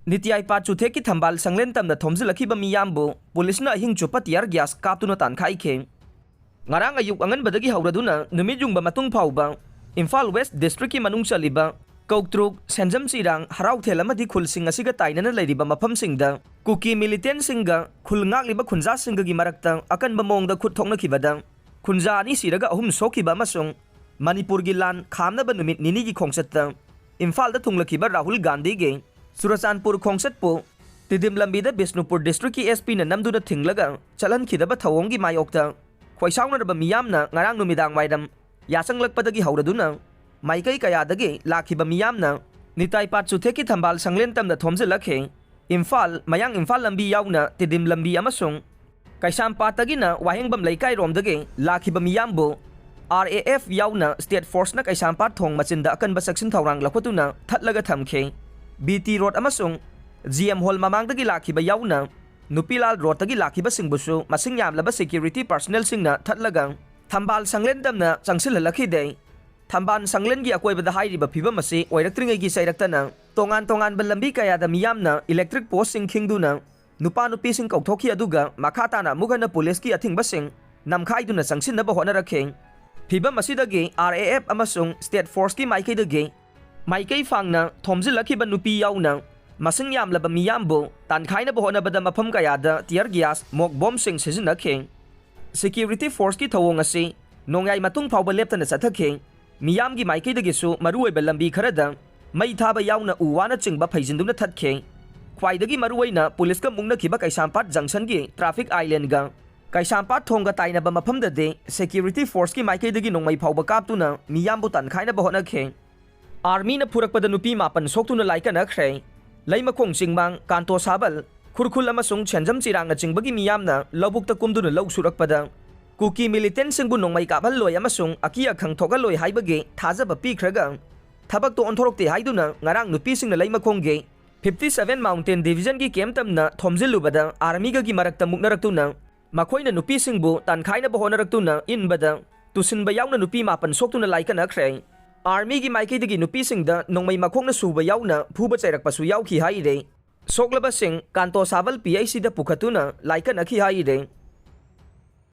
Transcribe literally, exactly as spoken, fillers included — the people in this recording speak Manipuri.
ꯅꯤꯇꯤ ꯑꯥꯏ ꯄꯥꯠ ꯆꯨꯊꯦꯛꯀꯤ ꯊꯝꯕꯥꯜ ꯁꯪꯂꯦꯟ ꯇꯝꯅ ꯊꯣꯝꯖꯤꯜꯂꯛꯈꯤꯕ ꯃꯤꯌꯥꯝꯕꯨ ꯄꯨꯂꯤꯁꯅ ꯑꯍꯤꯡ ꯆꯨꯞꯄ ꯇꯤꯌꯔ ꯒ꯭ꯌꯥꯁ ꯀꯥꯞꯇꯨꯅ ꯇꯥꯟꯈꯥꯏꯈꯤ꯫ ꯉꯔꯥꯡ ꯑꯌꯨꯛ ꯑꯉꯟꯕꯗꯒꯤ ꯍꯧꯔꯗꯨꯅ ꯅꯨꯃꯤꯠ ꯌꯨꯡꯕ ꯃꯇꯨꯡ ꯐꯥꯎꯕ ꯏꯝꯐꯥꯜ ꯋꯦꯁ ꯗꯤꯁꯇ꯭ꯔꯤꯛꯀꯤ ꯃꯅꯨꯡ ꯆꯜꯂꯤꯕ ꯀꯧꯇ꯭ꯔꯨꯛ, ꯁꯦꯟꯖꯝ ꯆꯤꯔꯥꯡ, ꯍꯔꯥꯎꯊꯦꯜ ꯑꯃꯗꯤ ꯈꯨꯜꯁꯤꯡ ꯑꯁꯤꯒ ꯇꯥꯏꯅꯅ ꯂꯩꯔꯤꯕ ꯃꯐꯝꯁꯤꯡꯗ ꯀꯨꯀꯤ ꯃꯤꯂꯤꯇꯦꯟꯁꯤꯡꯒ ꯈꯨꯜ ꯉꯥꯛꯂꯤꯕ ꯈꯨꯟꯖꯥꯁꯤꯡꯒꯒꯤ ꯃꯔꯛꯇ ꯑꯀꯟꯕ ꯃꯑꯣꯡꯗ ꯈꯨꯠ ꯊꯣꯛꯅꯈꯤꯕꯗ ꯈꯨꯟꯖꯥ ꯑꯅꯤ ꯁꯤꯔꯒ ꯑꯍꯨꯝ ꯁꯣꯛꯈꯤꯕ ꯑꯃꯁꯨꯡ ꯃꯅꯤꯄꯨꯔꯒꯤ ꯂꯥꯟ ꯈꯥꯝꯅꯕ ꯅꯨꯃꯤꯠ ꯅꯤꯅꯤꯒꯤ ꯈꯣꯡꯆꯠꯇ ꯏꯝꯐꯥꯜꯗ ꯊꯨꯡꯂꯈꯤꯕ ꯔꯥꯍꯨꯜ ꯒꯥꯟꯙꯤꯒꯤ ꯆꯨꯔꯆꯥꯟꯄꯨꯔ ꯈꯣꯡꯆꯠꯄꯨ ꯇꯤꯗꯤꯝ ꯂꯝꯕꯤꯗ ꯕꯤꯁꯅꯨꯄꯨꯔ ꯗꯤꯁꯇ꯭ꯔꯤꯛꯀꯤ ꯑꯦꯁ ꯄꯤꯅ ꯅꯝꯗꯨꯅ ꯊꯤꯡꯂꯒ ꯆꯠꯍꯟꯈꯤꯗꯕ ꯊꯧꯑꯣꯡꯒꯤ ꯃꯥꯌꯣꯛꯇ ꯈꯣꯏꯁꯥꯎꯅꯔꯕ ꯃꯤꯌꯥꯝꯅ ꯉꯔꯥꯡ ꯅꯨꯃꯤꯗꯥꯡ ꯋꯥꯏꯔꯝ ꯌꯥꯆꯪꯂꯛꯄꯗꯒꯤ ꯍꯧꯔꯗꯨꯅ ꯃꯥꯏꯀꯩ ꯀꯌꯥꯗꯒꯤ ꯂꯥꯛꯈꯤꯕ ꯃꯤꯌꯥꯝꯅ ꯅꯤꯇꯥꯏ ꯄꯥꯠ ꯆꯨꯊꯦꯛꯀꯤ ꯊꯝꯕꯥꯜ ꯁꯪꯂꯦꯟ ꯇꯝꯅ ꯊꯣꯝꯖꯤꯜꯂꯛꯈꯤ꯫ ꯏꯝꯐꯥꯜ, ꯃꯌꯥꯡ ꯏꯝꯐꯥꯜ ꯂꯝꯕꯤ ꯌꯥꯎꯅ ꯇꯤꯗꯤꯝ ꯂꯝꯕꯤ ꯑꯃꯁꯨꯡ ꯀꯩꯁꯥꯝꯄꯥꯠꯇꯒꯤꯅ ꯋꯥꯍꯦꯡꯕꯝ ꯂꯩꯀꯥꯏꯔꯣꯝꯗꯒꯤ ꯂꯥꯛꯈꯤꯕ ꯃꯤꯌꯥꯝꯕꯨ ꯑꯥꯔ ꯑꯦ ꯑꯦꯐ ꯌꯥꯎꯅ ꯁ꯭ꯇꯦꯠ ꯐꯣꯔꯁꯅ ꯀꯩꯁꯥꯝꯄꯥꯠ ꯊꯣꯡ ꯃꯆꯤꯟꯗ ꯑꯀꯟꯕ ꯆꯦꯛꯁꯤꯟ ꯊꯧꯔꯥꯡ ꯂꯧꯈꯠꯇꯨꯅ ꯊꯠꯂꯒ ꯊꯝꯈꯤ꯫ ꯕꯤ ꯇꯤ ꯔꯣꯗ ꯑꯃꯁꯨꯡ ꯖꯤ ꯑꯦꯝ ꯍꯣꯜ ꯃꯃꯥꯡꯗꯒꯤ ꯂꯥꯛꯈꯤꯕ ꯌꯥꯎꯅ ꯅꯨꯄꯤꯂꯥꯜ ꯔꯣꯗꯇꯒꯤ ꯂꯥꯛꯈꯤꯕꯁꯤꯡꯕꯨꯁꯨ ꯃꯁꯤꯡ ꯌꯥꯝꯂꯕ ꯁꯦꯀ꯭ꯌꯨꯔꯤꯇꯤ ꯄꯥꯔꯁꯅꯦꯜꯁꯤꯡꯅ ꯊꯠꯂꯒ ꯊꯝꯕꯥꯜ ꯁꯪꯂꯦꯟ ꯇꯝꯅ ꯆꯪꯁꯤꯜꯍꯜꯂꯛꯈꯤꯗꯦ꯫ ꯊꯝꯕꯥꯜ ꯁꯪꯂꯦꯟꯒꯤ ꯑꯀꯣꯏꯕꯗ ꯍꯥꯏꯔꯤꯕ ꯐꯤꯕꯝ ꯑꯁꯤ ꯑꯣꯏꯔꯛꯇ꯭ꯔꯤꯉꯩꯒꯤ ꯆꯩꯔꯛꯇꯅ ꯇꯣꯉꯥꯟ ꯇꯣꯉꯥꯟꯕ ꯂꯝꯕꯤ ꯀꯌꯥꯗ ꯃꯤꯌꯥꯝꯅ ꯏꯂꯦꯛꯇ꯭ꯔꯤꯛ ꯄꯣꯁꯁꯤꯡ ꯈꯤꯡꯗꯨꯅ ꯅꯨꯄꯥ ꯅꯨꯄꯤꯁꯤꯡ ꯀꯧꯊꯣꯛꯈꯤ, ꯑꯗꯨꯒ ꯃꯈꯥ ꯇꯥꯅ ꯑꯃꯨꯛ ꯍꯟꯅ ꯄꯨꯂꯤꯁꯀꯤ ꯑꯊꯤꯡꯕꯁꯤꯡ ꯅꯝꯈꯥꯏꯗꯨꯅ ꯆꯪꯁꯤꯟꯅꯕ ꯍꯣꯠꯅꯔꯛꯈꯤ꯫ ꯐꯤꯕꯝ ꯑꯁꯤꯗꯒꯤ ꯑꯥꯔ ꯑꯦ ꯑꯦꯐ ꯑꯃꯁꯨꯡ ꯁ꯭ꯇꯦꯠ ꯐꯣꯔꯁꯀꯤ ꯃꯥꯏꯀꯩꯗꯒꯤ ꯃꯥꯏꯀꯩ ꯐꯥꯡꯅ ꯊꯣꯝꯖꯤꯜꯂꯛꯈꯤꯕ ꯅꯨꯄꯤ ꯌꯥꯎꯅ ꯃꯁꯤꯡ ꯌꯥꯝꯂꯕ ꯃꯤꯌꯥꯝꯕꯨ ꯇꯥꯟꯈꯥꯏꯅꯕ ꯍꯣꯠꯅꯕꯗ ꯃꯐꯝ ꯀꯌꯥꯗ ꯇꯤꯌꯔ ꯒ꯭ꯌꯥꯁ, ꯃꯣꯛ ꯕꯣꯝꯁꯤꯡ ꯁꯤꯖꯤꯟꯅꯈꯤ꯫ ꯁꯦꯀ꯭ꯌꯨꯔꯤꯇꯤ ꯐꯣꯔꯁꯀꯤ ꯊꯧꯑꯣꯡ ꯑꯁꯤ ꯅꯣꯡꯌꯥꯏ ꯃꯇꯨꯡ ꯐꯥꯎꯕ ꯂꯦꯞꯇꯅ ꯆꯠꯊꯈꯤ꯫ ꯃꯤꯌꯥꯝꯒꯤ ꯃꯥꯏꯀꯩꯗꯒꯤꯁꯨ ꯃꯔꯨꯑꯣꯏꯕ ꯂꯝꯕꯤ ꯈꯔꯗ ꯃꯩ ꯊꯥꯕ ꯌꯥꯎꯅ ꯎ ꯋꯥꯅꯆꯤꯡꯕ ꯐꯩꯖꯤꯟꯗꯨꯅ ꯊꯠꯈꯤ꯫ ꯈ꯭ꯋꯥꯏꯗꯒꯤ ꯃꯔꯨꯑꯣꯏꯅ ꯄꯨꯂꯤꯁꯀ ꯃꯨꯛꯅꯈꯤꯕ ꯀꯩꯁꯥꯝꯄꯥꯠ ꯖꯪꯁꯟꯒꯤ ꯇ꯭ꯔꯥꯐꯤꯛ ꯑꯥꯏꯂꯦꯟꯒ ꯀꯩꯁꯥꯝꯄꯥꯠ ꯊꯣꯡꯒ ꯇꯥꯏꯅꯕ ꯃꯐꯝꯗꯗꯤ ꯁꯦꯀ꯭ꯌꯨꯔꯤꯇꯤ ꯐꯣꯔꯁꯀꯤ ꯃꯥꯏꯀꯩꯗꯒꯤ ꯅꯣꯡꯃꯩ ꯐꯥꯎꯕ ꯀꯥꯞꯇꯨꯅ ꯃꯤꯌꯥꯝꯕꯨ ꯇꯥꯟꯈꯥꯏꯅꯕ ꯍꯣꯠꯅꯈꯤ꯫ ꯑꯥꯔꯃꯤꯅ ꯐꯨꯔꯛꯄꯗ ꯅꯨꯄꯤ ꯃꯥꯄꯟ ꯁꯣꯛꯇꯨꯅ ꯂꯥꯏꯀꯠꯅꯈ꯭ꯔꯦ꯫ ꯂꯩꯃꯈꯣꯡ ꯆꯤꯡꯃꯥꯡ, ꯀꯥꯟꯇꯣ ꯁꯥꯕꯜ, ꯈꯨꯔꯈꯨꯜ ꯑꯃꯁꯨꯡ ꯁꯦꯟꯖꯝ ꯆꯤꯔꯥꯡꯅꯆꯤꯡꯕꯒꯤ ꯃꯤꯌꯥꯝꯅ ꯂꯧꯕꯨꯛꯇ ꯀꯨꯝꯗꯨꯅ ꯂꯧ ꯁꯨꯔꯛꯄꯗ ꯀꯨꯀꯤ ꯃꯤꯂꯤꯇꯦꯟꯁꯤꯡꯕꯨ ꯅꯣꯡꯃꯩ ꯀꯥꯞꯍꯜꯂꯣꯏ ꯑꯃꯁꯨꯡ ꯑꯀꯤ ꯑꯈꯪ ꯊꯣꯛꯍꯜꯂꯣꯏ ꯍꯥꯏꯕꯒꯤ ꯊꯥꯖꯕ ꯄꯤꯈ꯭ꯔꯒ ꯊꯕꯛꯇꯣ ꯑꯣꯟꯊꯣꯔꯛꯇꯦ ꯍꯥꯏꯗꯨꯅ ꯉꯔꯥꯡ ꯅꯨꯄꯤꯁꯤꯡꯅ ꯂꯩꯃꯈꯣꯡꯒꯤ ꯐꯤꯐꯇꯤ ꯁꯚꯦꯟ ꯃꯥꯎꯟꯇꯦꯟ ꯗꯤꯚꯤꯖꯟꯒꯤ ꯀꯦꯝꯞ ꯇꯝꯅ ꯊꯣꯝꯖꯤꯜꯂꯨꯕꯗ ꯑꯥꯔꯃꯤꯒꯒꯤ ꯃꯔꯛꯇ ꯃꯨꯛꯅꯔꯛꯇꯨꯅ ꯃꯈꯣꯏꯅ ꯅꯨꯄꯤꯁꯤꯡꯕꯨ ꯇꯥꯟꯈꯥꯏꯅꯕ ꯍꯣꯠꯅꯔꯛꯇꯨꯅ ꯏꯟꯕꯗ ꯇꯨꯁꯤꯟꯕ ꯌꯥꯎꯅ ꯅꯨꯄꯤ ꯃꯥꯄꯟ ꯁꯣꯛꯇꯨꯅ ꯂꯥꯏꯀꯠꯅꯈ꯭ꯔꯦ꯫ ꯑꯥꯔꯃꯤꯒꯤ ꯃꯥꯏꯀꯩꯗꯒꯤ ꯅꯨꯄꯤꯁꯤꯡꯗ ꯅꯣꯡꯃꯩ ꯃꯈꯣꯡꯅ ꯁꯨꯕ ꯌꯥꯎꯅ ꯐꯨꯕ ꯆꯩꯔꯛꯄꯁꯨ ꯌꯥꯎꯈꯤ ꯍꯥꯏꯔꯤ꯫ ꯁꯣꯛꯂꯕꯁꯤꯡ ꯀꯥꯟꯇꯣ ꯁꯥꯕꯜ ꯄꯤ ꯑꯩꯆ ꯁꯤꯗ ꯄꯨꯈꯠꯇꯨꯅ ꯂꯥꯏꯀꯠꯅꯈꯤ ꯍꯥꯏꯔꯤ꯫